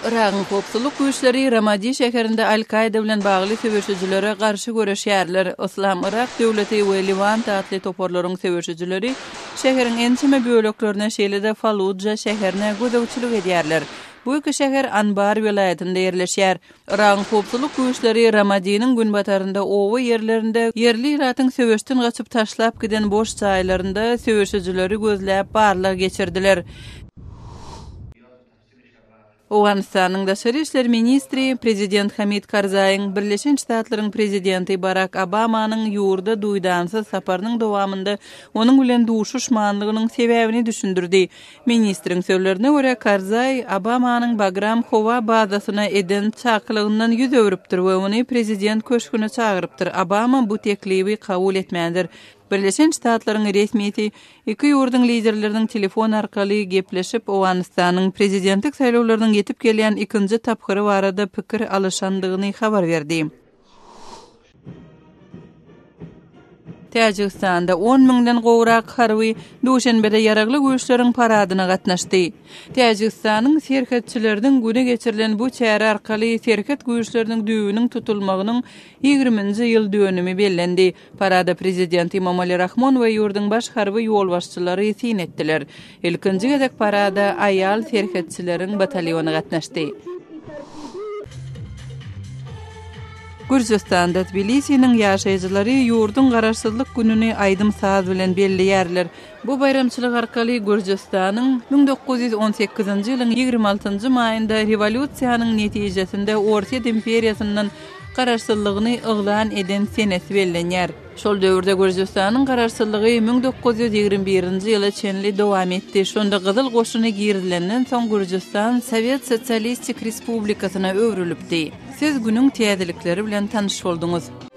Yragyň howpsuzlyk güýçleri Ramadi şäherinde Al-Kaýda bilen bagly söweşijilere garşy göreşýärler. Yslam Yrak döwleti we Lewant atly toparlaryň söweşijileri şäheriň ençeme böleklerine, şeýle-de Faludja şäherine gözegçilik edýärler. Bu iki şäher Anbar welaýatynda ýerleşýär. Yragyň howpsuzlyk güýçleri Ramadiniň günbatarynda oba ýerlerinde ýerli ilatyň söweşden gaçyp taşlap giden boş jaýlarynda söweşijileri gözläp barlag geçirdiler. Owganystanyň daşary işler ministri prezident Hamid Karzaýyň Birleşen Ştatlaryň prezidenti Barak Obamanyň ýurda duýdansyz saparynyň dowamynda onuň bilen duşuşmanlygynyň sebäbini düşündirdi. Ministriň sözlerine görä, Karzaý Obamanyň Bagram howa bazasyna eden çakylygyndan ýüz öwrüpdir we ony prezident köşgüne çagyrypdyr. Obama bu teklibi kabul etmändir. Birleşen Ştatlaryň resmisi iki ýurduň liderleriniň telefon arkaly gepleşip, Owganystanyň prezidentlik saýlawlarynyň ýetip gelýän ikinji tapgyry barada pikir alyşandygyny habar berdi. Täjigistanda on müňden gowrak harby Duşenbede Ýaragly Güýçleriň paradyna gatnaşdy. Täjigistanyň serhetçileriniň güni geçirilen bu çäre arkaly serhet güýçleriniň düýbüniň tutulmagynyň ýigriminji ýyl dönümi bellendi. Parada prezident Emomali Rahmon we ýurduň baş harby ýolbaşçylary syn etdiler. Ilkinji gezek parada aýal serhetçileriň batalýony gatnaşdy. Gürjüstanda Tbilisiniň ýaşaýjylary ýurduň Garaşsyzlyk gününi aýdym-saz bilen belleýärler. Bu baýramçylyk arkaly Gürjüstanyň 1918-nji ýylyň 26-njy maýynda rewolýusiýanyň netijesinde Orsýet imperiýasyndan garaşsyzlygyny yglan eden senesi bellenýär. Şol döwürde Gürjüstanyň garaşsyzlygy 1921-nji ýyla çenli dowam etdi. Şonda Gyzyl goşuny girizilenden soň Gürjüstan Sowet Sosialistik Respublikasyna öwrülipdi. Siz günüň täzelikleri bilen tanyş bolduňyz.